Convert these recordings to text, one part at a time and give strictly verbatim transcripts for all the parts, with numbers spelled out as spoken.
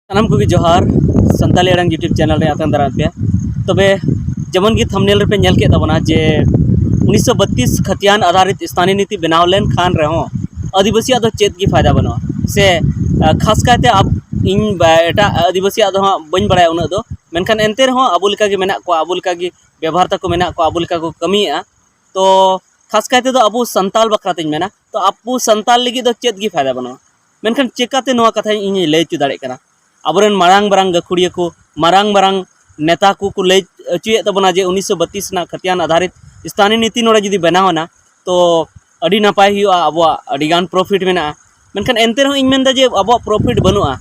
ᱥᱟᱱᱟᱢ ᱠᱚᱜᱮ ᱡᱚᱦᱟᱨ᱾ ᱥᱟᱱᱛᱟᱞᱤ ᱟᱲᱟᱝ YouTube ᱪᱮᱱᱮᱞ ᱨᱮ ᱟᱛᱟᱝ ᱫᱟᱨᱟᱢ ᱯᱮᱭᱟ᱾ ᱛᱚᱵᱮ ᱡᱮᱢᱚᱱ ᱜᱮ ᱛᱷᱟᱢᱵᱱᱮᱞ ᱨᱮᱯᱮ ᱧᱮᱞ ᱠᱮᱫ ᱛᱟᱵᱚᱱᱟ ᱡᱮ ᱩᱱᱤᱥᱥᱚ ᱵᱟᱛᱤᱥ ᱠᱷᱟᱛᱤᱭᱟᱱ ᱟᱫᱷᱟᱨᱤᱛ ᱥᱛᱷᱟᱱᱤ ᱱᱤᱛᱤ ᱵᱮᱱᱟᱣ ᱞᱮᱱ ᱠᱷᱟᱱ ᱨᱮᱦᱚᱸ ᱟᱹᱫᱤᱵᱟᱹᱥᱤᱭᱟᱜ ᱫᱚ ᱪᱮᱫ ᱜᱮ ᱯᱷᱟᱭᱫᱟ ᱵᱟᱹᱱᱩᱜᱼᱟ᱾ ᱥᱮ ᱟᱸ, ᱠᱷᱟᱥ ᱠᱟᱭᱛᱮ ᱟᱵ- ᱤᱧ ᱵᱟ- ᱮᱴᱟᱜ ᱟᱹᱫᱤᱵᱟᱹᱥᱤᱭᱟᱜ ᱫᱚ ᱦᱟᱸᱜ ᱵᱟᱹᱧ ᱵᱟᱲᱟᱭᱟ ᱩᱱᱟᱹᱜ ᱫᱚ, ᱢᱮᱱᱠᱷᱟᱱ ᱮᱱᱛᱮ ᱨᱮᱦᱚᱸ ᱟᱵᱚ ᱞᱮᱠᱟᱜᱮ ᱢᱮᱱᱟᱜ ᱠᱚᱣᱟ, ᱟᱵᱚ ᱞᱮᱠᱟᱜᱮ ᱵᱮᱵᱚᱦᱟᱨ ᱛᱟᱠᱚ ᱢᱮᱱᱟᱜ ᱠᱚᱣᱟ, ᱟᱵᱚ ᱞᱮᱠᱟ ᱠᱚ ᱠᱟᱹᱢᱤᱭᱮᱫᱼᱟ᱾ ᱛᱚ ᱠᱷᱟᱥ ᱠᱟᱭ ᱛᱮᱫᱚ ᱟᱵᱚ ᱥᱟᱱᱛᱟᱞ ᱵᱟᱠᱷᱨᱟ ᱛᱮᱧ ᱢᱮᱱᱟ, ᱛᱚ ᱟᱵᱚ ᱥᱟᱱᱛᱟᱞ ᱞᱟᱹᱜᱤᱫ ᱫᱚ ᱪᱮᱫ ᱜᱮ ᱯᱷᱟᱭᱫᱟ ᱵᱟᱹᱱᱩᱜᱼᱟ᱾ ᱢᱮᱱᱠᱷᱟᱱ ᱪᱮᱠᱟᱛᱮ ᱱᱚᱣᱟ ᱠᱟᱛᱷᱟᱧ ᱤᱧᱤᱧ ᱞᱟᱹᱭ ᱦᱚᱪᱚ ᱫᱟᱲᱮᱭᱟᱜ ᱠᱟᱱᱟ? ᱟᱵᱚᱨᱮᱱ ᱢᱟᱨᱟᱝ ᱢᱟᱨᱟᱝ ᱜᱟᱹᱠᱷᱩᱲᱤᱭᱟᱹ ᱠᱚ, ᱢᱟᱨᱟᱝ ᱢᱟᱨᱟᱝ ᱱᱮᱛᱟ ᱠᱚᱠᱚ ᱞᱟᱹᱭ ᱦᱚᱪᱚᱭᱮᱫ ᱛᱟᱵᱚᱱᱟ ᱡᱮ ᱩᱱᱤᱥᱥᱚ ᱵᱟᱛᱤᱥ ᱨᱮᱱᱟᱜ ᱠᱷᱟᱛᱤᱭᱟᱱ ᱟᱫᱷᱟᱨᱤᱛ ᱥᱛᱷᱟᱱᱤ ᱱᱤᱛᱤ ᱱᱚᱰᱮ ᱡᱩᱫᱤ ᱵᱮᱱᱟᱣ ᱮᱱᱟ, ᱛᱚ ᱟᱹᱰᱤ ᱱᱟᱯᱟᱭ ᱦᱩᱭᱩᱜᱼᱟ, ᱟᱵᱚᱣᱟᱜ ᱟᱹᱰᱤᱜᱟᱱ ᱯᱨᱚᱯᱷᱤᱴ ᱢᱮᱱᱟᱜᱼᱟ᱾ ᱢᱮᱱᱠᱷᱟᱱ ᱮᱱᱛᱮ ᱨᱮᱦᱚᱸ ᱤᱧ ᱢᱮᱱᱫᱟ ᱡᱮ ᱟᱵᱚᱣᱟᱜ ᱯᱨᱚᱯᱷᱤᱴ ᱵᱟᱹᱱᱩᱜᱼᱟ᱾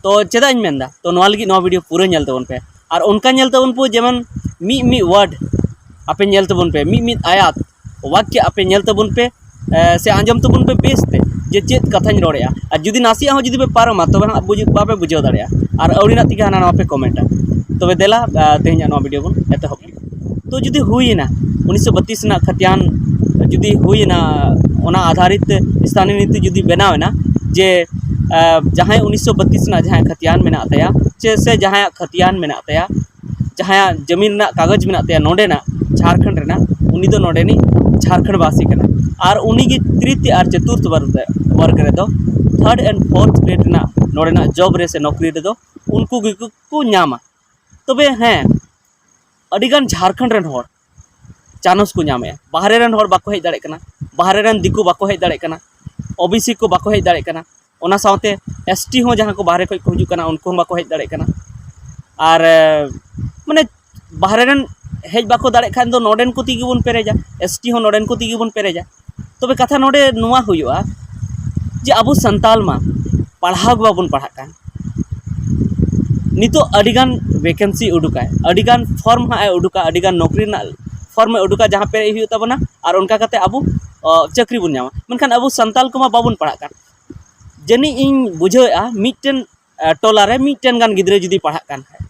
ᱛᱚ ᱪᱮᱫᱟᱜ ᱤᱧ ᱢᱮᱱᱫᱟ? ᱛᱚ ᱱᱚᱣᱟ ᱞᱟᱹᱜᱤᱫ ᱱᱚᱣᱟ ᱵᱷᱤᱰᱤᱭᱳ ᱯᱩᱨᱟᱹ ᱧᱮᱞ ᱛᱟᱵᱚᱱ ᱯᱮ᱾ ᱟᱨ ᱚᱱᱠᱟ ᱧᱮᱞ ᱛᱟᱵᱚᱱ ᱯᱮ ᱡᱮᱢᱚᱱ ᱢᱤᱫ ᱢᱤᱫ ᱣᱟᱨᱰ ᱟᱯᱮ ᱧᱮᱞ ᱛᱟᱵᱚᱱ ᱯᱮ, ᱢᱤᱫ ᱢᱤᱫ ᱟᱭᱟᱛ ᱣᱟᱠᱭᱟ ᱟᱯᱮ ᱧᱮᱞ ᱛᱟᱵᱚᱱ ᱯᱮ, ᱮ, ᱥᱮ ᱟᱸᱡᱚᱢ ᱛᱟᱵᱚᱱ ᱯᱮ ᱵᱮᱥᱛᱮ ᱡᱮ ᱪᱮᱫ ᱠᱟᱛᱷᱟᱧ ᱨᱚᱲᱮᱫᱼᱟ᱾ ᱟᱨ ᱡᱩᱫᱤ ᱱᱟᱥᱮᱭᱟᱜ ᱦᱚᱸ ᱡᱩᱫᱤ ᱯᱮ ᱯᱟᱨᱚᱢᱟ, ᱛᱚᱵᱮ ᱦᱟᱸᱜ ᱵᱩᱡ- ᱵᱟᱯᱮ ᱵᱩᱡᱷᱟᱹᱣ ᱫᱟᱲᱮᱭᱟᱜᱼᱟ᱾ ᱟᱨ ᱟᱹᱣᱲᱤᱱᱟᱜ ᱛᱮᱜᱮ ᱦᱟᱱᱟ ᱱᱟᱣᱟ ᱯᱮ ᱠᱚᱢᱮᱱᱴᱟ᱾ ᱛᱚᱵᱮ ᱫᱮᱞᱟ, ᱟ, ᱛᱮᱦᱮᱧᱟᱜ ᱱᱚᱣᱟ ᱵᱷᱤᱰᱤᱭᱳ ᱵᱚᱱ ᱮᱛᱚᱦᱚᱵ ᱞᱮᱜᱮ᱾ ᱛᱚ ᱡᱩᱫᱤ ᱦᱩᱭᱮᱱᱟ ᱩᱱᱤᱥᱥᱚ ᱵᱟᱛᱤᱥ ᱨᱮᱱᱟᱜ ᱠᱷᱟᱛᱤᱭᱟᱱ, ᱡᱩᱫᱤ ᱦᱩᱭᱮᱱᱟ ᱚᱱᱟ ᱟᱫᱷᱟᱨᱤᱛ ᱛᱮ ᱥᱛᱷᱟᱱᱤ ᱱᱤᱛᱤ ᱡᱩᱫᱤ ᱵᱮᱱᱟᱣ ᱮᱱᱟ ᱡᱮ, ᱟ, ᱡᱟᱦᱟᱸᱭ ᱩᱱᱤᱥᱥᱚ ᱵᱟᱛᱤᱥ ᱨᱮᱱᱟᱜ ᱡᱟᱦᱟᱸᱭ ᱠᱷᱟᱛᱤᱭᱟᱱ ᱢᱮᱱᱟᱜ ᱛᱟᱭᱟ, ᱪᱮ ᱥᱮ ᱡᱟᱦᱟᱸᱭᱟᱜ ᱠᱷᱟᱛᱤᱭᱟᱱ ᱢᱮᱱᱟᱜ ᱛᱟᱭᱟ, ᱡᱟᱦᱟᱸᱭᱟᱜ ᱡᱟᱹᱢᱤᱱ ᱨᱮᱱᱟᱜ ᱠᱟᱜᱚᱡᱽ ᱢᱮᱱᱟᱜ ᱛᱟᱭᱟ ᱱᱚᱰᱮᱱᱟᱜ, ᱡᱷᱟᱲᱠᱷᱚᱸᱰ ᱨᱮᱱᱟᱜ, ᱩᱱᱤ ᱫᱚ ᱱᱚᱰᱮᱱᱤᱡ ᱡᱷᱟᱲᱠᱷᱚᱸᱰ ᱵᱟᱥᱤ ᱠᱟᱱᱟ᱾ ᱟᱨ ᱩᱱᱤᱜᱮ ᱛᱨᱤᱛᱤᱭ ᱟᱨ ᱪᱚᱛᱩᱨᱛᱷ ᱵᱚᱨᱜᱽ ᱨᱮ, ᱵᱚᱨᱜᱽ ᱨᱮᱫᱚ ᱛᱷᱟᱨᱰ ᱮᱱᱰ ᱯᱷᱳᱨᱛᱷ ᱜᱨᱮᱰ ᱨᱮᱱᱟᱜ ᱱᱚᱰᱮᱱᱟᱜ ᱡᱚᱵ ᱨᱮ ᱥᱮ ᱱᱚᱠᱨᱤ ᱨᱮᱫᱚ ᱩᱱᱠᱩ ᱜᱮᱠᱚ ᱠᱚ ᱧᱟᱢᱟ᱾ ᱛᱚᱵᱮ ᱦᱮᱸ, ᱟᱹᱰᱤᱜᱟᱱ ᱡᱷᱟᱲᱠᱷᱚᱸᱰ ᱨᱮᱱ ᱦᱚᱲ ᱪᱟᱱᱥ ᱠᱚ ᱧᱟᱢᱮᱜᱼᱟ, ᱵᱟᱦᱨᱮ ᱨᱮᱱ ᱦᱚᱲ ᱵᱟᱠᱚ ᱦᱮᱡ ᱫᱟᱲᱮᱭᱟᱜ ᱠᱟᱱᱟ, ᱵᱟᱦᱨᱮ ᱨᱮᱱ ᱫᱤᱠᱩ ᱵᱟᱠᱚ ᱦᱮᱡ ᱫᱟᱲᱮᱭᱟᱜ ᱠᱟᱱᱟ, ᱳᱵᱤᱥᱤ ᱠᱚ ᱵᱟᱠᱚ ᱦᱮᱡ ᱫᱟᱲᱮᱭᱟᱜ ᱠᱟᱱᱟ, ᱚᱱᱟ ᱥᱟᱶᱛᱮ ᱮᱥᱴᱤ ᱦᱚᱸ ᱡᱟᱦᱟᱸ ᱠᱚ ᱵᱟᱦᱨᱮ ᱠᱷᱚᱱ ᱠᱚ ᱦᱤᱡᱩᱜ ᱠᱟᱱᱟ ᱩᱱᱠᱩ ᱦᱚᱸ ᱵᱟᱠᱚ ᱦᱮᱡ ᱫᱟᱲᱮᱭᱟᱜ ᱠᱟᱱᱟ᱾ ᱟᱨ ᱮ, ᱢᱟᱱᱮ ᱵᱟᱦᱨᱮ ᱨᱮᱱ ᱦᱮᱡ ᱵᱟᱠᱚ ᱫᱟᱲᱮᱭᱟᱜ ᱠᱷᱟᱱ ᱫᱚ ᱱᱚᱰᱮᱱ ᱠᱚ ᱛᱮᱜᱮ ᱵᱚᱱ ᱯᱮᱨᱮᱡᱟ, ᱮᱥᱴᱤ ᱦᱚᱸ ᱱᱚᱰᱮᱱ ᱠᱚ ᱛᱮᱜᱮ ᱵᱚᱱ ᱯᱮᱨᱮᱡᱟ᱾ ᱛᱚᱵᱮ ᱠᱟᱛᱷᱟ ᱱᱚᱰᱮ ᱱᱚᱣᱟ ᱦᱩᱭᱩᱜᱼᱟ ᱡᱮ ᱟᱵᱚ ᱥᱟᱱᱛᱟᱞ ᱢᱟ ᱯᱟᱲᱦᱟᱣ ᱜᱮ ᱵᱟᱵᱚᱱ ᱯᱟᱲᱦᱟᱜ ᱠᱟᱱ᱾ ᱱᱤᱛᱚᱜ ᱟᱹᱰᱤᱜᱟᱱ ᱵᱷᱮᱠᱮᱱᱥᱤ ᱩᱰᱩᱠᱟᱭ, ᱟᱹᱰᱤᱜᱟᱱ ᱯᱷᱚᱨᱢ ᱦᱟᱸᱜ ᱮ ᱩᱰᱩᱠᱟ, ᱟᱹᱰᱤᱜᱟᱱ ᱱᱚᱠᱨᱤ ᱨᱮᱱᱟᱜ ᱯᱷᱚᱨᱢ ᱮ ᱩᱰᱩᱠᱟ, ᱡᱟᱦᱟᱸ ᱯᱮᱨᱮᱡ ᱦᱩᱭᱩᱜ ᱛᱟᱵᱚᱱᱟ ᱟᱨ ᱚᱱᱠᱟ ᱠᱟᱛᱮ ᱟᱵᱚ, ᱚ, ᱪᱟᱹᱠᱨᱤ ᱵᱚᱱ ᱧᱟᱢᱟ᱾ ᱢᱮᱱᱠᱷᱟᱱ ᱟᱵᱚ ᱥᱟᱱᱛᱟᱞ ᱠᱚᱢᱟ ᱵᱟᱵᱚᱱ ᱯᱟᱲᱦᱟᱜ ᱠᱟᱱ᱾ ᱡᱟᱹᱱᱤᱡ ᱤᱧ ᱵᱩᱡᱷᱟᱹᱣᱮᱫᱼᱟ ᱢᱤᱫᱴᱮᱱ, ᱟ, ᱴᱚᱞᱟ ᱨᱮ ᱢᱤᱫᱴᱮᱱ ᱜᱟᱱ ᱜᱤᱫᱽᱨᱟᱹ ᱡᱩᱫᱤ ᱯᱟᱲᱦᱟᱜ ᱠᱟᱱ ᱠᱷᱟᱡ,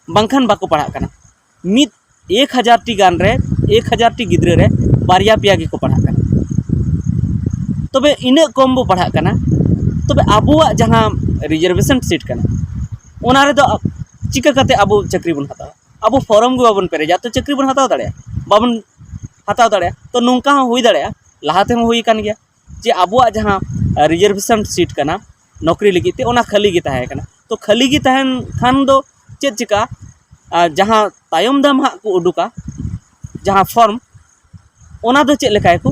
ᱵᱟᱝᱠᱷᱟᱱ ᱵᱟᱠᱚ ᱯᱟᱲᱦᱟᱜ ᱠᱟᱱᱟ᱾ ᱢᱤᱫ ᱮᱠ ᱦᱟᱡᱟᱨ ᱴᱤ ᱜᱟᱱ ᱨᱮ, ᱮᱠ ᱦᱟᱡᱟᱨ ᱴᱤ ᱜᱤᱫᱽᱨᱟᱹ ᱨᱮ ᱵᱟᱨᱭᱟ ᱯᱮᱭᱟ ᱜᱮᱠᱚ ᱯᱟᱲᱦᱟᱜ ᱠᱟᱱᱟ᱾ ᱛᱚᱵᱮ ᱤᱱᱟᱹᱜ ᱠᱚᱢ ᱵᱚ ᱯᱟᱲᱦᱟᱜ ᱠᱟᱱᱟ, ᱛᱚᱵᱮ ᱟᱵᱚᱣᱟᱜ ᱡᱟᱦᱟᱸ ᱨᱤᱡᱟᱨᱵᱷᱮᱥᱚᱱ ᱥᱤᱴ ᱠᱟᱱᱟ, ᱚᱱᱟ ᱨᱮᱫᱚ ᱪᱤᱠᱟᱹ ᱠᱟᱛᱮ ᱟᱵᱚ ᱪᱟᱹᱠᱨᱤ ᱵᱚᱱ ᱦᱟᱛᱟᱣᱟ? ᱟᱵᱚ ᱯᱷᱚᱨᱚᱢ ᱜᱮ ᱵᱟᱵᱚᱱ ᱯᱮᱨᱮᱡᱟ, ᱛᱚ ᱪᱟᱹᱠᱨᱤ ᱵᱚᱱ ᱦᱟᱛᱟᱣ ᱫᱟᱲᱮᱭᱟᱜᱼᱟ? ᱵᱟᱵᱚᱱ ᱦᱟᱛᱟᱣ ᱫᱟᱲᱮᱭᱟᱜᱼᱟ᱾ ᱛᱚ ᱱᱚᱝᱠᱟ ᱦᱚᱸ ᱦᱩᱭ ᱫᱟᱲᱮᱭᱟᱜᱼᱟ, ᱞᱟᱦᱟ ᱛᱮᱦᱚᱸ ᱦᱩᱭ ᱟᱠᱟᱱ ᱜᱮᱭᱟ, ᱡᱮ ᱟᱵᱚᱣᱟᱜ ᱡᱟᱦᱟᱸ ᱨᱤᱡᱟᱨᱵᱷᱮᱥᱚᱱ ᱥᱤᱴ ᱠᱟᱱᱟ ᱱᱚᱠᱨᱤ ᱞᱟᱹᱜᱤᱫ ᱛᱮ, ᱚᱱᱟ ᱠᱷᱟᱹᱞᱤ ᱜᱮ ᱛᱟᱦᱮᱸ ᱠᱟᱱᱟ᱾ ᱛᱚ ᱠᱷᱟᱹᱞᱤ ᱜᱮ ᱛᱟᱦᱮᱱ ᱠᱷᱟᱱ ᱫᱚ ᱪᱮᱫ ᱪᱤᱠᱟᱹᱜᱼᱟ? ᱟᱨ ᱡᱟᱦᱟᱸ ᱛᱟᱭᱚᱢ ᱫᱟᱢ ᱦᱟᱸᱜ ᱠᱚ ᱩᱰᱩᱠᱟ, ᱡᱟᱦᱟᱸ ᱯᱷᱚᱨᱢ, ᱚᱱᱟ ᱫᱚ ᱪᱮᱫ ᱞᱮᱠᱟᱭᱟᱠᱚ?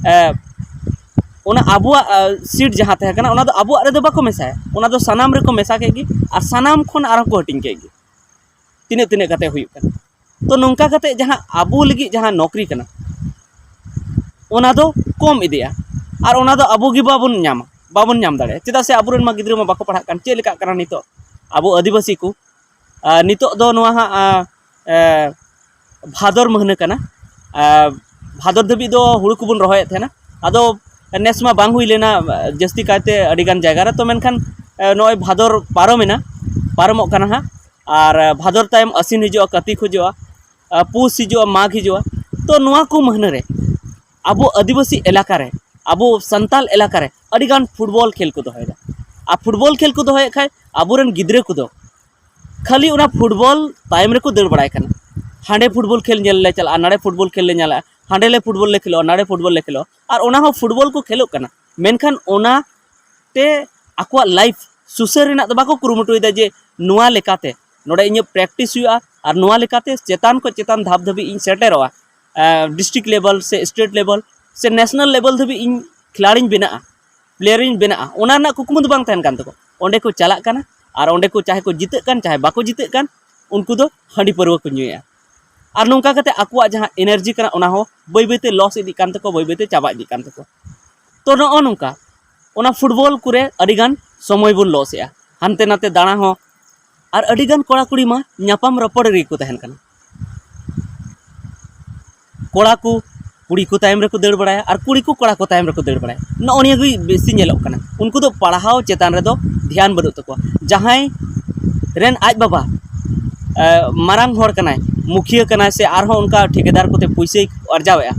ᱮ, ᱚᱱᱟ ᱟᱵᱚᱣᱟᱜ, ᱟ, ᱥᱤᱴ ᱡᱟᱦᱟᱸ ᱛᱟᱦᱮᱸ ᱠᱟᱱᱟ, ᱚᱱᱟ ᱫᱚ ᱟᱵᱚᱣᱟᱜ ᱨᱮᱫᱚ ᱵᱟᱠᱚ ᱢᱮᱥᱟᱭᱟ, ᱚᱱᱟ ᱫᱚ ᱥᱟᱱᱟᱢ ᱨᱮᱠᱚ ᱢᱮᱥᱟ ᱠᱮᱫ ᱜᱮ ᱟᱨ ᱥᱟᱱᱟᱢ ᱠᱷᱚᱱ ᱟᱨᱦᱚᱸ ᱠᱚ ᱦᱟᱹᱴᱤᱧ ᱠᱮᱫ ᱜᱮ, ᱛᱤᱱᱟᱹᱜ ᱛᱤᱱᱟᱹᱜ ᱠᱟᱛᱮ ᱦᱩᱭᱩᱜ ᱠᱟᱱᱟ᱾ ᱛᱚ ᱱᱚᱝᱠᱟ ᱠᱟᱛᱮ ᱡᱟᱦᱟᱸ ᱟᱵᱚ ᱞᱟᱹᱜᱤᱫ ᱡᱟᱦᱟᱸ ᱱᱚᱠᱨᱤ ᱠᱟᱱᱟ, ᱚᱱᱟ ᱫᱚ ᱠᱚᱢ ᱤᱫᱤᱜᱼᱟ ᱟᱨ ᱚᱱᱟ ᱫᱚ ᱟᱵᱚ ᱜᱮ ᱵᱟᱵᱚᱱ ᱧᱟᱢᱟ, ᱵᱟᱵᱚᱱ ᱧᱟᱢ ᱫᱟᱲᱮᱭᱟᱜᱼᱟ᱾ ᱪᱮᱫᱟᱜ ᱥᱮ ᱟᱵᱚᱨᱮᱱ ᱢᱟ ᱜᱤᱫᱽᱨᱟᱹ ᱢᱟ ᱵᱟᱠᱚ ᱯᱟᱲᱦᱟᱜ ᱠᱟᱱ᱾ ᱪᱮᱫ ᱞᱮᱠᱟᱜ ᱠᱟᱱᱟ ᱱᱤᱛᱚᱜ ᱟᱵᱚ ᱟᱹᱫᱤᱵᱟᱹᱥᱤ ᱠᱚ? ᱟᱨ ᱱᱤᱛᱚᱜ ᱫᱚ ᱱᱚᱣᱟ ᱦᱟᱸᱜ, ᱟ, ᱮ, ᱵᱷᱟᱫᱚᱨ ᱢᱟᱹᱦᱱᱟᱹ ᱠᱟᱱᱟ᱾ ᱟᱨ ᱵᱷᱟᱫᱚᱨ ᱫᱷᱟᱹᱵᱤᱡ ᱫᱚ ᱦᱩᱲᱩ ᱠᱚᱵᱚᱱ ᱨᱚᱦᱚᱭᱮᱫ ᱛᱟᱦᱮᱱᱟ᱾ ᱟᱫᱚ ᱱᱮᱥ ᱢᱟ ᱵᱟᱝ ᱦᱩᱭ ᱞᱮᱱᱟ, ᱡᱟᱹᱥᱛᱤ ᱠᱟᱭᱛᱮ ᱟᱹᱰᱤᱜᱟᱱ ᱡᱟᱭᱜᱟ ᱨᱮ᱾ ᱛᱚ ᱢᱮᱱᱠᱷᱟᱱ, ᱮ, ᱱᱚᱜᱼᱚᱭ ᱵᱷᱟᱫᱚᱨ ᱯᱟᱨᱚᱢᱮᱱᱟ, ᱯᱟᱨᱚᱢᱚᱜ ᱠᱟᱱᱟ ᱦᱟᱸᱜ᱾ ᱟᱨ, ᱮ, ᱵᱷᱟᱫᱚᱨ ᱛᱟᱭᱚᱢ ᱟᱹᱥᱤᱱ ᱦᱤᱡᱩᱜᱼᱟ, ᱠᱟᱹᱛᱤᱠ ᱦᱤᱡᱩᱜᱼᱟ, ᱮ, ᱯᱩᱥ ᱦᱤᱡᱩᱜᱼᱟ, ᱢᱟᱜᱽ ᱦᱤᱡᱩᱜᱼᱟ᱾ ᱛᱚ ᱱᱚᱣᱟ ᱠᱚ ᱢᱟᱹᱦᱱᱟᱹ ᱨᱮ ᱟᱵᱚ ᱟᱹᱫᱤᱵᱟᱹᱥᱤ ᱮᱞᱟᱠᱟ ᱨᱮ, ᱟᱵᱚ ᱥᱟᱱᱛᱟᱞ ᱮᱞᱟᱠᱟ ᱨᱮ ᱟᱹᱰᱤᱜᱟᱱ ᱯᱷᱩᱴᱵᱚᱞ ᱠᱷᱮᱞ ᱠᱚ ᱫᱚᱦᱚᱭᱮᱫᱟ᱾ ᱟᱨ ᱯᱷᱩᱴᱵᱚᱞ ᱠᱷᱮᱞ ᱠᱚ ᱫᱚᱦᱚᱭᱮᱫ ᱠᱷᱟᱡ ᱟᱵᱚᱨᱮᱱ ᱜᱤᱫᱽᱨᱟᱹ ᱠᱚᱫᱚ ᱠᱷᱟᱹᱞᱤ ᱚᱱᱟ ᱯᱷᱩᱴᱵᱚᱞ ᱛᱟᱭᱚᱢ ᱨᱮᱠᱚ ᱫᱟᱹᱲ ᱵᱟᱲᱟᱭ ᱠᱟᱱᱟ᱾ ᱦᱟᱸᱰᱮ ᱯᱷᱩᱴᱵᱚᱞ ᱠᱷᱮᱞ ᱧᱮᱞ ᱞᱮ ᱪᱟᱞᱟᱜᱼᱟ, ᱱᱟᱰᱮ ᱯᱷᱩᱴᱵᱚᱞ ᱠᱷᱮᱞ ᱞᱮ ᱧᱮᱞᱟ, ᱦᱟᱸᱰᱮ ᱞᱮ ᱯᱷᱩᱴᱵᱚᱞ ᱞᱮ ᱠᱷᱮᱞᱳᱜᱼᱟ, ᱱᱟᱰᱮ ᱯᱷᱩᱴᱵᱚᱞ ᱞᱮ ᱠᱷᱮᱞᱳᱜᱼᱟ, ᱟᱨ ᱚᱱᱟ ᱦᱚᱸ ᱯᱷᱩᱴᱵᱚᱞ ᱠᱚ ᱠᱷᱮᱞᱳᱜ ᱠᱟᱱᱟ᱾ ᱢᱮᱱᱠᱷᱟᱱ ᱚᱱᱟ ᱛᱮ ᱟᱠᱚᱣᱟᱜ ᱞᱟᱭᱤᱯᱷ ᱥᱩᱥᱟᱹᱨ ᱨᱮᱱᱟᱜ ᱫᱚ ᱵᱟᱠᱚ ᱠᱩᱨᱩᱢᱩᱴᱩᱭᱮᱫᱟ ᱡᱮ ᱱᱚᱣᱟ ᱞᱮᱠᱟᱛᱮ ᱱᱚᱰᱮ ᱤᱧᱟᱹᱜ ᱯᱨᱮᱠᱴᱤᱥ ᱦᱩᱭᱩᱜᱼᱟ ᱟᱨ ᱱᱚᱣᱟ ᱞᱮᱠᱟᱛᱮ ᱪᱮᱛᱟᱱ ᱠᱷᱚᱱ ᱪᱮᱛᱟᱱ ᱫᱷᱟᱯ ᱫᱷᱟᱹᱵᱤᱡ ᱤᱧ ᱥᱮᱴᱮᱨᱚᱜᱼᱟ, ᱰᱤᱥᱴᱨᱤᱠᱴ ᱞᱮᱵᱮᱞ ᱥᱮ ᱥᱴᱮᱴ ᱞᱮᱵᱮᱞ ᱥᱮ ᱱᱮᱥᱱᱟᱞ ᱞᱮᱵᱮᱞ ᱫᱷᱟᱹᱵᱤᱡ ᱤᱧ ᱠᱷᱤᱞᱟᱲᱤᱧ ᱵᱮᱱᱟᱜᱼᱟ, ᱯᱞᱮᱭᱟᱨᱤᱧ ᱵᱮᱱᱟᱜᱼᱟ, ᱚᱱᱟ ᱨᱮᱱᱟᱜ ᱠᱩᱠᱢᱩ ᱫᱚ ᱵᱟᱝ ᱛᱟᱦᱮᱱ ᱠᱟᱱ ᱛᱟᱠᱚ᱾ ᱚᱸᱰᱮ ᱠᱚ ᱪᱟᱞᱟᱜ ᱠᱟᱱᱟ ᱟᱨ ᱚᱸᱰᱮ ᱠᱚ ᱪᱟᱦᱮ ᱠᱚ ᱡᱤᱛᱟᱹᱜ ᱠᱟᱱ ᱪᱟᱦᱮ ᱵᱟᱠᱚ ᱡᱤᱛᱟᱹᱜ ᱠᱟᱱ, ᱩᱱᱠᱩ ᱫᱚ ᱦᱟᱺᱰᱤ ᱯᱟᱹᱨᱣᱟᱹ ᱠᱚ ᱧᱩᱭᱮᱫᱼᱟ᱾ ᱟᱨ ᱱᱚᱝᱠᱟ ᱠᱟᱛᱮ ᱟᱠᱚᱣᱟᱜ ᱡᱟᱦᱟᱸ ᱮᱱᱟᱨᱡᱤ ᱠᱟᱱᱟ, ᱚᱱᱟ ᱦᱚᱸ ᱵᱟᱹᱭ ᱵᱟᱹᱭᱛᱮ ᱞᱚᱥ ᱤᱫᱤᱜ ᱠᱟᱱ ᱛᱟᱠᱚᱣᱟ, ᱵᱟᱹᱭ ᱵᱟᱹᱭᱛᱮ ᱪᱟᱵᱟ ᱤᱫᱤᱜ ᱠᱟᱱ ᱛᱟᱠᱚᱣᱟ᱾ ᱛᱚ ᱱᱚᱜᱼᱚ ᱱᱚᱝᱠᱟ ᱚᱱᱟ ᱯᱷᱩᱴᱵᱚᱞ ᱠᱚᱨᱮ ᱟᱹᱰᱤᱜᱟᱱ ᱥᱚᱢᱚᱭ ᱵᱚᱱ ᱞᱚᱥ ᱮᱜᱼᱟ, ᱦᱟᱱᱛᱮ ᱱᱟᱛᱮ ᱫᱟᱬᱟ ᱦᱚᱸ᱾ ᱟᱨ ᱟᱹᱰᱤᱜᱟᱱ ᱠᱚᱲᱟ ᱠᱩᱲᱤ ᱢᱟ ᱧᱟᱯᱟᱢ ᱨᱚᱯᱚᱲ ᱨᱮᱜᱮ ᱠᱚ ᱛᱟᱦᱮᱱ ᱠᱟᱱᱟ᱾ ᱠᱚᱲᱟ ᱠᱚ ᱠᱩᱲᱤ ᱠᱚ ᱛᱟᱭᱚᱢ ᱨᱮᱠᱚ ᱫᱟᱹᱲ ᱵᱟᱲᱟᱭᱟ ᱟᱨ ᱠᱩᱲᱤ ᱠᱚ ᱠᱚᱲᱟ ᱠᱚ ᱛᱟᱭᱚᱢ ᱨᱮᱠᱚ ᱫᱟᱹᱲ ᱵᱟᱲᱟᱭᱟ᱾ ᱱᱚᱜᱼᱚ ᱱᱤᱭᱟᱹ ᱜᱮ ᱵᱮᱥᱤ ᱧᱮᱞᱚᱜ ᱠᱟᱱᱟ᱾ ᱩᱱᱠᱩ ᱫᱚ ᱯᱟᱲᱦᱟᱣ ᱪᱮᱛᱟᱱ ᱨᱮᱫᱚ ᱫᱷᱮᱭᱟᱱ ᱵᱟᱹᱱᱩᱜ ᱛᱟᱠᱚᱣᱟ᱾ ᱡᱟᱦᱟᱸᱭ ᱨᱮᱱ ᱟᱡ ᱵᱟᱵᱟ, ᱮ, ᱢᱟᱨᱟᱝ ᱦᱚᱲ ᱠᱟᱱᱟᱭ, ᱢᱩᱠᱷᱤᱭᱟᱹ ᱠᱟᱱᱟᱭ ᱥᱮ ᱟᱨᱦᱚᱸ ᱚᱱᱠᱟ ᱴᱷᱤᱠᱟᱹᱫᱟᱨ ᱠᱚᱛᱮ ᱯᱩᱭᱥᱟᱹᱭ ᱟᱨᱡᱟᱣᱮᱫᱼᱟ,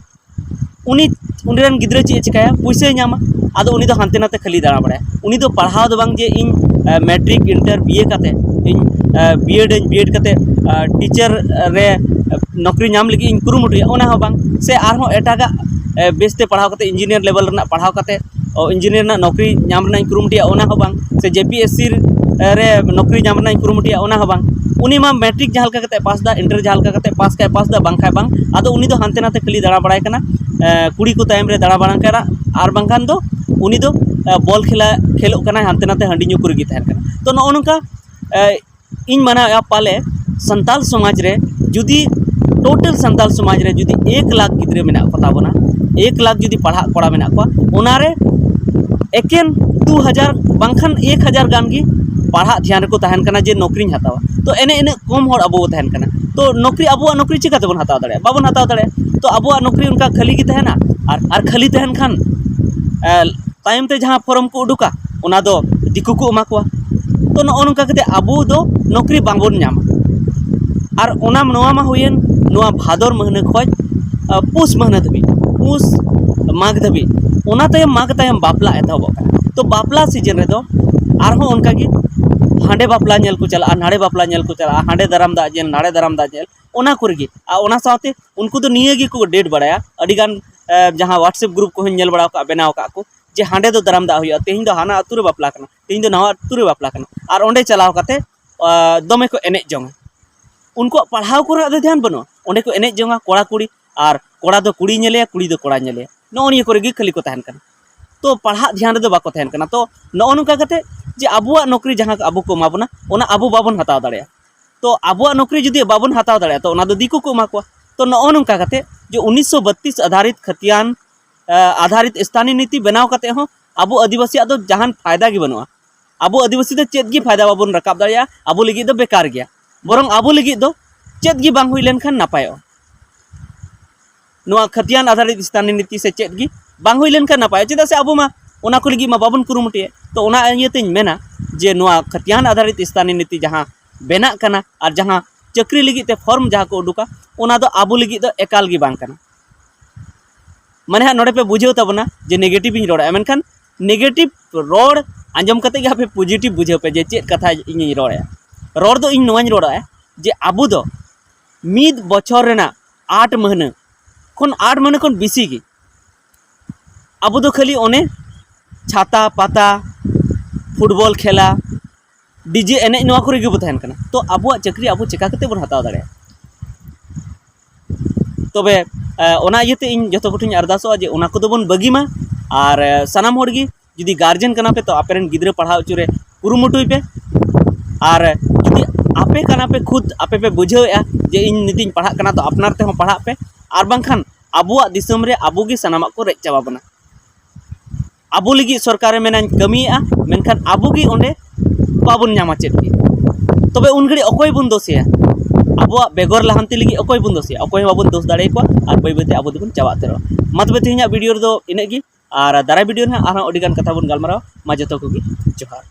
ᱩᱱᱤ, ᱩᱱᱤ ᱨᱮᱱ ᱜᱤᱫᱽᱨᱟᱹ ᱪᱮᱫ ᱮ ᱪᱤᱠᱟᱹᱭᱟ? ᱯᱩᱭᱥᱟᱹᱭ ᱧᱟᱢᱟ᱾ ᱟᱫᱚ ᱩᱱᱤ ᱫᱚ ᱦᱟᱱᱛᱮ ᱱᱟᱛᱮ ᱠᱷᱟᱹᱞᱤ ᱫᱟᱬᱟ ᱵᱟᱲᱟᱭᱟ᱾ ᱩᱱᱤ ᱫᱚ ᱯᱟᱲᱦᱟᱣ ᱫᱚ ᱵᱟᱝ ᱡᱮ ᱤᱧ ᱢᱮᱴᱨᱤᱠ, ᱤᱱᱴᱟᱨ, ᱵᱤᱭᱮ ᱠᱟᱛᱮ ᱤᱧ ᱵᱤᱭᱮᱰ ᱟᱹᱧ, ᱵᱤᱭᱮᱰ ᱠᱟᱛᱮ ᱴᱤᱪᱟᱨ ᱨᱮ ᱱᱚᱠᱨᱤ ᱧᱟᱢ ᱞᱟᱹᱜᱤᱫ ᱤᱧ ᱠᱩᱨᱩᱢᱩᱴᱩᱭᱟ, ᱚᱱᱟ ᱦᱚᱸ ᱵᱟᱝ᱾ ᱥᱮ ᱟᱨᱦᱚᱸ ᱮᱴᱟᱜᱟᱜ ᱵᱮᱥᱛᱮ ᱯᱟᱲᱦᱟᱣ ᱠᱟᱛᱮ, ᱤᱧᱡᱤᱱᱤᱭᱟᱨ ᱞᱮᱵᱮᱞ ᱨᱮᱱᱟᱜ ᱯᱟᱲᱦᱟᱣ ᱠᱟᱛᱮ ᱤᱧᱡᱤᱱᱤᱭᱟᱨ ᱨᱮᱱᱟᱜ ᱱᱚᱠᱨᱤ ᱧᱟᱢ ᱨᱮᱱᱟᱜ ᱤᱧ ᱠᱩᱨᱩᱢᱩᱴᱩᱭᱟ, ᱚᱱᱟ ᱦᱚᱸ ᱵᱟᱝ᱾ ᱥᱮ ᱡᱮ ᱯᱤ ᱮᱥ ᱥᱤ ᱨᱮ ᱱᱚᱠᱨᱤ ᱧᱟᱢ ᱨᱮᱱᱟᱜ ᱤᱧ ᱠᱩᱨᱩᱢᱩᱴᱩᱭᱟ, ᱚᱱᱟ ᱦᱚᱸ ᱵᱟᱝ᱾ ᱩᱱᱤ ᱢᱟ ᱢᱮᱴᱨᱤᱠ ᱡᱟᱦᱟᱸ ᱞᱮᱠᱟ ᱠᱟᱛᱮ ᱯᱟᱥ ᱫᱟ, ᱤᱱᱴᱟᱨ ᱡᱟᱦᱟᱸ ᱞᱮᱠᱟ ᱠᱟᱛᱮ ᱯᱟᱥ ᱠᱷᱟᱡ ᱯᱟᱥ ᱫᱟ, ᱵᱟᱝᱠᱷᱟᱡ ᱵᱟᱝ᱾ ᱟᱫᱚ ᱩᱱᱤ ᱫᱚ ᱦᱟᱱᱛᱮ ᱱᱟᱛᱮ ᱠᱷᱟᱹᱞᱤ ᱫᱟᱬᱟ ᱵᱟᱲᱟᱭ ᱠᱟᱱᱟ, ᱠᱩᱲᱤ ᱠᱚ ᱛᱟᱭᱚᱢ ᱨᱮ ᱫᱟᱬᱟ ᱵᱟᱲᱟ ᱠᱟᱱᱟ, ᱟᱨ ᱵᱟᱝᱠᱷᱟᱱ ᱫᱚ ᱩᱱᱤ ᱫᱚ ᱵᱚᱞ ᱠᱷᱮᱞᱟ ᱠᱷᱮᱞᱳᱜ ᱠᱟᱱᱟᱭ, ᱦᱟᱱᱛᱮ ᱱᱟᱛᱮ ᱦᱟᱺᱰᱤ ᱧᱩ ᱠᱚᱨᱮ ᱜᱮ ᱛᱟᱦᱮᱱ ᱠᱟᱱᱟ᱾ ᱛᱚ, ᱱᱚᱜᱼᱚ ᱱᱚᱝᱠᱟ ᱤᱧ ᱢᱟᱱᱟᱣᱮᱫᱼᱟ, ᱯᱟᱞᱮ ᱥᱟᱱᱛᱟᱞ ᱥᱚᱢᱟᱡᱽ ᱨᱮ ᱡᱩᱫᱤ ᱴᱳᱴᱟᱞ ᱥᱟᱱᱛᱟᱞ ᱥᱚᱢᱟᱡᱽ ᱨᱮ ᱡᱩᱫᱤ ᱮᱠ ᱞᱟᱠᱷ ᱜᱤᱫᱽᱨᱟᱹ ᱢᱮᱱᱟᱜ ᱠᱚ ᱛᱟᱵᱚᱱᱟ, ᱮᱠ ᱞᱟᱠᱷ ᱡᱩᱫᱤ ᱯᱟᱲᱦᱟᱜ ᱠᱚᱲᱟ ᱢᱮᱱᱟᱜ ᱠᱚᱣᱟ, ᱚᱱᱟᱨᱮ ᱮᱠᱮᱱ ᱫᱩ ᱦᱟᱡᱟᱨ ᱵᱟᱝᱠᱷᱟᱱ ᱮᱠ ᱦᱟᱡᱟᱨ ᱜᱟᱱ ᱜᱮ ᱯᱟᱲᱦᱟᱜ ᱫᱷᱮᱭᱟᱱ ᱨᱮᱠᱚ ᱛᱟᱦᱮᱱ ᱠᱟᱱᱟ ᱡᱮ ᱱᱚᱠᱨᱤᱧ ᱦᱟᱛᱟᱣᱟ᱾ ᱛᱚ, ᱮᱱᱮ ᱤᱱᱟᱹᱜ ᱠᱚᱢ ᱦᱚᱲ ᱟᱵᱚ ᱵᱚ ᱛᱟᱦᱮᱱ ᱠᱟᱱᱟ᱾ ᱛᱚ, ᱱᱚᱠᱨᱤ, ᱟᱵᱚᱣᱟᱜ ᱱᱚᱠᱨᱤ ᱪᱤᱠᱟ ᱛᱮᱵᱚᱱ ᱦᱟᱛᱟᱣ ᱫᱟᱲᱮᱭᱟᱜᱼᱟ? ᱵᱟᱵᱚᱱ ᱦᱟᱛᱟᱣ ᱫᱟᱲᱮᱭᱟᱜᱼᱟ᱾ ᱛᱚ, ᱟᱵᱚᱣᱟᱜ ᱱᱚᱠᱨᱤ ᱚᱱᱠᱟ ᱠᱷᱟᱹᱞᱤ ᱜᱮ ᱛᱟᱦᱮᱱᱟ, ᱟᱨ, ᱟᱨ ᱠᱷᱟᱹᱞᱤ ᱛᱟᱦᱮᱱ ᱠᱷᱟᱱ, ᱮ, ᱛᱟᱭᱚᱢ ᱛᱮ ᱡᱟᱦᱟᱸ ᱯᱷᱚᱨᱚᱢ ᱠᱚ ᱩᱰᱩᱠᱟ, ᱚᱱᱟ ᱫᱚ ᱫᱤᱠᱩ ᱠᱚ ᱮᱢᱟ ᱠᱚᱣᱟ᱾ ᱛᱚ, ᱱᱚᱜᱼᱚ ᱱᱚᱝᱠᱟ ᱠᱟᱛᱮ ᱟᱵᱚ ᱫᱚ ᱱᱚᱠᱨᱤ ᱵᱟᱝᱵᱚᱱ ᱧᱟᱢᱟ᱾ ᱟᱨ ᱚᱱᱟ, ᱱᱚᱣᱟ ᱢᱟ ᱦᱩᱭᱮᱱ ᱱᱚᱣᱟ ᱵᱷᱟᱫᱚᱨ ᱢᱟᱹᱦᱱᱟᱹ ᱠᱷᱚᱡ, ᱟ, ᱯᱩᱥ ᱢᱟᱹᱦᱱᱟᱹ ᱫᱷᱟᱹᱵᱤᱡ, ᱯᱩᱥ, ᱢᱟᱜᱽ ᱫᱷᱟᱹᱵᱤᱡ᱾ ᱚᱱᱟ ᱛᱟᱭᱚᱢ, ᱢᱟᱜᱽ ᱛᱟᱭᱚᱢ ᱵᱟᱯᱞᱟ ᱮᱛᱚᱦᱚᱵᱚᱜ ᱠᱟᱱᱟ᱾ ᱛᱚ, ᱵᱟᱯᱞᱟ ᱥᱤᱡᱤᱱ ᱨᱮᱫᱚ ᱟᱨᱦᱚᱸ ᱚᱱᱠᱟᱜᱮ ᱦᱟᱸᱰᱮ ᱵᱟᱯᱞᱟ ᱧᱮᱞ ᱠᱚ ᱪᱟᱞᱟᱜᱼᱟ, ᱱᱟᱰᱮ ᱵᱟᱯᱞᱟ ᱧᱮᱞ ᱠᱚ ᱪᱟᱞᱟᱜᱼᱟ, ᱦᱟᱸᱰᱮ ᱫᱟᱨᱟᱢ ᱫᱟᱜ ᱧᱮᱞ, ᱱᱟᱰᱮ ᱫᱟᱨᱟᱢ ᱫᱟᱜ ᱧᱮᱞ, ᱚᱱᱟ ᱠᱚᱨᱮ ᱜᱮ᱾ ᱟᱨ ᱚᱱᱟ ᱥᱟᱶᱛᱮ ᱩᱱᱠᱩ ᱫᱚ ᱱᱤᱭᱟᱹ ᱜᱮᱠᱚ ᱰᱮᱴ ᱵᱟᱲᱟᱭᱟ᱾ ᱟᱹᱰᱤᱜᱟᱱ, ᱮ, ᱡᱟᱦᱟᱸ WhatsApp ᱜᱨᱩᱯ ᱠᱚᱦᱚᱸᱧ ᱧᱮᱞ ᱵᱟᱲᱟ ᱟᱠᱟᱫ, ᱵᱮᱱᱟᱣ ᱟᱠᱟᱫ ᱠᱚ, ᱡᱮ ᱦᱟᱸᱰᱮ ᱫᱚ ᱫᱟᱨᱟᱢ ᱫᱟᱜ ᱦᱩᱭᱩᱜᱼᱟ, ᱛᱮᱦᱮᱧ ᱫᱚ ᱦᱟᱱᱟ ᱟᱹᱛᱩ ᱨᱮ ᱵᱟᱯᱞᱟ ᱠᱟᱱᱟ, ᱛᱮᱦᱮᱧ ᱫᱚ ᱱᱟᱣᱟ ᱟᱹᱛᱩ ᱨᱮ ᱵᱟᱯᱞᱟ ᱠᱟᱱᱟ, ᱟᱨ ᱚᱸᱰᱮ ᱪᱟᱞᱟᱣ ᱠᱟᱛᱮ, ᱟ, ᱫᱚᱢᱮ ᱠᱚ ᱮᱱᱮᱡ ᱡᱚᱝᱟ᱾ ᱩᱱᱠᱩᱣᱟᱜ ᱯᱟᱲᱦᱟᱣ ᱠᱚᱨᱮᱱᱟᱜ ᱫᱚ ᱫᱷᱮᱭᱟᱱ ᱵᱟᱹᱱᱩᱜᱼᱟ, ᱚᱸᱰᱮ ᱠᱚ ᱮᱱᱮᱡ ᱡᱚᱝᱟ ᱠᱚᱲᱟ ᱠᱩᱲᱤ, ᱟᱨ ᱠᱚᱲᱟ ᱫᱚ ᱠᱩᱲᱤᱭ ᱧᱮᱞᱮᱭᱟ, ᱠᱩᱲᱤ ᱫᱚ ᱠᱚᱲᱟᱭ ᱧᱮᱞᱮᱭᱟ, ᱱᱚᱜᱼᱚ ᱱᱤᱭᱟᱹ ᱠᱚᱨᱮ ᱜᱮ ᱠᱷᱟᱹᱞᱤ ᱠᱚ ᱛᱟᱦᱮᱱ ᱠᱟᱱᱟ᱾ ᱛᱚ, ᱯᱟᱲᱦᱟᱜ ᱫᱷᱮᱭᱟᱱ ᱨᱮᱫᱚ ᱵᱟᱠᱚ ᱛᱟᱦᱮᱱ ᱠᱟᱱᱟ᱾ ᱛᱚ, ᱱᱚᱜᱼᱚ ᱱᱚᱝᱠᱟ ᱠᱟᱛᱮ ᱡᱮ ᱟᱵᱚᱣᱟᱜ ᱱᱚᱠᱨᱤ ᱡᱟᱦᱟᱸ ᱟᱵᱚ ᱠᱚ ᱮᱢᱟ ᱵᱚᱱᱟ, ᱚᱱᱟ ᱟᱵᱚ ᱵᱟᱵᱚᱱ ᱦᱟᱛᱟᱣ ᱫᱟᱲᱮᱭᱟᱜᱼᱟ᱾ ᱛᱚ, ᱟᱵᱚᱣᱟᱜ ᱱᱚᱠᱨᱤ ᱡᱩᱫᱤ ᱵᱟᱵᱚᱱ ᱦᱟᱛᱟᱣ ᱫᱟᱲᱮᱭᱟᱜᱼᱟ, ᱛᱚ, ᱚᱱᱟ ᱫᱚ ᱫᱤᱠᱩ ᱠᱚ ᱮᱢᱟ ᱠᱚᱣᱟ᱾ ᱛᱚ, ᱱᱚᱜᱼᱚ ᱱᱚᱝᱠᱟ ᱠᱟᱛᱮ ᱡᱮ ᱩᱱᱤᱥᱥᱚ ᱵᱟᱛᱤᱥ ᱟᱫᱷᱟᱨᱤᱛ ᱠᱷᱟᱹᱛᱤᱭᱟᱱ, ᱟ, ᱟᱫᱷᱟᱨᱤᱛ ᱥᱛᱷᱟᱱᱤ ᱱᱤᱛᱤ ᱵᱮᱱᱟᱣ ᱠᱟᱛᱮ ᱦᱚᱸ ᱟᱵᱚ ᱟᱹᱫᱤᱵᱟᱹᱥᱤᱭᱟᱜ ᱫᱚ ᱡᱟᱦᱟᱱ ᱯᱷᱟᱭᱫᱟ ᱜᱮ ᱵᱟᱹᱱᱩᱜᱼᱟ᱾ ᱟᱵᱚ ᱟᱹᱫᱤᱵᱟᱹᱥᱤ ᱫᱚ ᱪᱮᱫ ᱜᱮ ᱯᱷᱟᱭᱫᱟ ᱵᱟᱵᱚᱱ ᱨᱟᱠᱟᱵ ᱫᱟᱲᱮᱭᱟᱜᱼᱟ, ᱟᱵᱚ ᱞᱟᱹᱜᱤᱫ ᱫᱚ ᱵᱮᱠᱟᱨ ᱜᱮᱭᱟ᱾ ᱵᱚᱨᱚᱝ ᱟᱵᱚ ᱞᱟᱹᱜᱤᱫ ᱫᱚ ᱪᱮᱫ ᱜᱮ ᱵᱟᱝ ᱦᱩᱭ ᱞᱮᱱᱠᱷᱟᱱ ᱱᱟᱯᱟᱭᱚᱜᱼᱟ᱾ ᱱᱚᱣᱟ ᱠᱷᱟᱹᱛᱤᱭᱟᱱ ᱟᱫᱷᱟᱨᱤᱛ ᱥᱛᱷᱟᱱᱤ ᱱᱤᱛᱤ ᱥᱮ ᱪᱮᱫ ᱜᱮ ᱵᱟᱝ ᱦᱩᱭ ᱞᱮᱱᱠᱷᱟᱱ ᱱᱟᱯᱟᱭᱚᱜᱼᱟ, ᱪᱮᱫᱟᱜ ᱥᱮ ᱟᱵᱚ ᱢᱟ ᱚᱱᱟ ᱠᱚ ᱞᱟᱹᱜᱤᱫ ᱢᱟ ᱵᱟᱵᱚᱱ ᱠᱩᱨᱩᱢᱩᱴᱩᱭᱮᱫ᱾ ᱛᱚ, ᱚᱱᱟ ᱤᱭᱟᱹᱛᱮᱧ ᱢᱮᱱᱟ ᱡᱮ ᱱᱚᱣᱟ ᱠᱷᱟᱹᱛᱤᱭᱟᱱ ᱟᱫᱷᱟᱨᱤᱛ ᱥᱛᱷᱟᱱᱤ ᱱᱤᱛᱤ ᱡᱟᱦᱟᱸ ᱵᱮᱱᱟᱜ ᱠᱟᱱᱟ ᱟᱨ ᱡᱟᱦᱟᱸ ᱪᱟᱹᱠᱨᱤ ᱞᱟᱹᱜᱤᱫ ᱛᱮ ᱯᱷᱚᱨᱢ ᱡᱟᱦᱟᱸ ᱠᱚ ᱩᱰᱩᱠᱟ, ᱚᱱᱟ ᱫᱚ ᱟᱵᱚ ᱞᱟᱹᱜᱤᱫ ᱫᱚ ᱮᱠᱟᱞ ᱜᱮ ᱵᱟᱝ ᱠᱟᱱᱟ᱾ ᱢᱟᱱᱮ ᱦᱟᱸᱜ ᱱᱚᱰᱮ ᱯᱮ ᱵᱩᱡᱷᱟᱹᱣ ᱛᱟᱵᱚᱱᱟ ᱡᱮ negative ᱤᱧ ᱨᱚᱲᱟ, ᱢᱮᱱᱠᱷᱟᱱ negative ᱨᱚᱲ ᱟᱸᱡᱚᱢ ᱠᱟᱛᱮ ᱜᱮ ᱟᱯᱮ positive ᱵᱩᱡᱷᱟᱹᱣ ᱯᱮ ᱡᱮ ᱪᱮᱫ ᱠᱟᱛᱷᱟ ᱤᱧᱤᱧ ᱨᱚᱲᱮᱫᱼᱟ᱾ ᱨᱚᱲ ᱫᱚ ᱤᱧ ᱱᱚᱣᱟᱧ ᱨᱚᱲᱟ ᱡᱮ ᱟᱵᱚ ᱫᱚ ᱢᱤᱫ ᱵᱚᱪᱷᱚᱨ ᱨᱮᱱᱟᱜ ᱟᱴ ᱢᱟᱹᱦᱱᱟᱹ ᱠᱷᱚᱱ ᱟᱴ ᱢᱟᱹᱦᱱᱟᱹ ᱠᱷᱚᱱ ᱵᱮᱥᱤ ᱜᱮ ᱟᱵᱚ ᱫᱚ ᱠᱷᱟᱹᱞᱤ ᱚᱱᱮ ᱪᱷᱟᱛᱟ ᱯᱟᱛᱟ, ᱯᱷᱩᱴᱵᱚᱞ ᱠᱷᱮᱞᱟ, ᱰᱤᱡᱮ ᱮᱱᱮᱡ, ᱱᱚᱣᱟ ᱠᱚᱨᱮ ᱜᱮᱵᱚ ᱛᱟᱦᱮᱱ ᱠᱟᱱᱟ᱾ ᱛᱚ ᱟᱵᱚᱣᱟᱜ ᱪᱟᱹᱠᱨᱤ ᱟᱵᱚ ᱪᱮᱠᱟ ᱠᱟᱛᱮ ᱵᱚᱱ ᱦᱟᱛᱟᱣ ᱫᱟᱲᱮᱭᱟᱜᱼᱟ? ᱛᱚᱵᱮ ᱚᱱᱟ ᱤᱭᱟᱹᱛᱮ ᱤᱧ ᱡᱚᱛᱚ ᱠᱚᱴᱷᱮᱱ ᱟᱨᱫᱟᱥᱚᱜᱼᱟ ᱡᱮ ᱚᱱᱟ ᱠᱚᱫᱚ ᱵᱚᱱ ᱵᱟᱹᱜᱤ ᱢᱟ᱾ ᱟᱨ ᱥᱟᱱᱟᱢ ᱦᱚᱲ ᱜᱮ ᱡᱩᱫᱤ ᱜᱟᱨᱡᱮᱱ ᱠᱟᱱᱟ ᱯᱮ ᱛᱚ ᱟᱯᱮ ᱨᱮᱱ ᱜᱤᱫᱽᱨᱟᱹ ᱯᱟᱲᱦᱟᱣ ᱦᱚᱪᱚ ᱨᱮ ᱠᱩᱨᱩᱢᱩᱴᱩᱭ ᱯᱮ᱾ ᱟᱨ ᱡᱩᱫᱤ ᱟᱯᱮ ᱠᱟᱱᱟ ᱯᱮ ᱠᱷᱩᱫ ᱟᱯᱮ ᱯᱮ ᱵᱩᱡᱷᱟᱹᱣᱮᱫᱼᱟ ᱡᱮ ᱤᱧ ᱱᱤᱛᱤᱧ ᱯᱟᱲᱦᱟᱜ ᱠᱟᱱᱟ, ᱛᱚ ᱟᱯᱱᱟᱨ ᱛᱮᱦᱚᱸ ᱯᱟᱲᱦᱟᱜ ᱯᱮ᱾ ᱟᱨ ᱵᱟᱝᱠᱷᱟᱱ ᱟᱵᱚᱣᱟᱜ ᱫᱤᱥᱚᱢ ᱨᱮ ᱟᱵᱚ ᱜᱮ ᱥᱟᱱᱟᱢᱟᱜ ᱠᱚ ᱨᱮᱡ ᱪᱟᱵᱟ ᱵᱚᱱᱟ᱾ ᱟᱵᱚ ᱞᱟᱹᱜᱤᱫ ᱥᱚᱨᱠᱟᱨᱮ ᱢᱮᱱᱟᱧ ᱠᱟᱹᱢᱤᱭᱮᱫᱼᱟ, ᱢᱮᱱᱠᱷᱟᱱ ᱟᱵᱚ ᱜᱮ ᱚᱸᱰᱮ ᱵᱟᱵᱚᱱ ᱧᱟᱢᱟ ᱪᱮᱫ ᱜᱮ᱾ ᱛᱚᱵᱮ ᱩᱱ ᱜᱷᱟᱹᱲᱤᱡ ᱚᱠᱚᱭ ᱵᱚᱱ ᱫᱳᱥᱮᱭᱟ? ᱟᱵᱚᱣᱟᱜ ᱵᱮᱜᱚᱨ ᱞᱟᱦᱟᱱᱛᱤ ᱞᱟᱹᱜᱤᱫ ᱚᱠᱚᱭ ᱵᱚᱱ ᱫᱳᱥᱮᱭᱟ? ᱚᱠᱚᱭ ᱦᱚᱸ ᱵᱟᱵᱚᱱ ᱫᱳᱥ ᱫᱟᱲᱮᱭᱟᱠᱚᱣᱟ᱾ ᱟᱨ ᱵᱟᱹᱭ ᱵᱟᱹᱭᱛᱮ ᱟᱵᱚ ᱫᱚᱵᱚᱱ ᱪᱟᱵᱟ ᱩᱛᱟᱹᱨᱚᱜᱼᱟ᱾ ᱢᱟ ᱛᱚᱵᱮ ᱛᱮᱦᱮᱧᱟᱜ ᱵᱷᱤᱰᱤᱭᱳ ᱨᱮᱫᱚ ᱤᱱᱟᱹᱜ ᱜᱮ᱾ ᱟᱨ ᱫᱟᱨᱟᱭ ᱵᱷᱤᱰᱤᱭᱳ ᱨᱮ ᱦᱟᱸᱜ ᱟᱨᱦᱚᱸ ᱟᱹᱰᱤ ᱜᱟᱱ ᱠᱟᱛᱷᱟ ᱵᱚᱱ ᱜᱟᱞᱢᱟᱨᱟᱣᱟ᱾ ᱢᱟ ᱡᱚᱛᱚ ᱠᱚᱜᱮ ᱡᱚᱦᱟᱨ᱾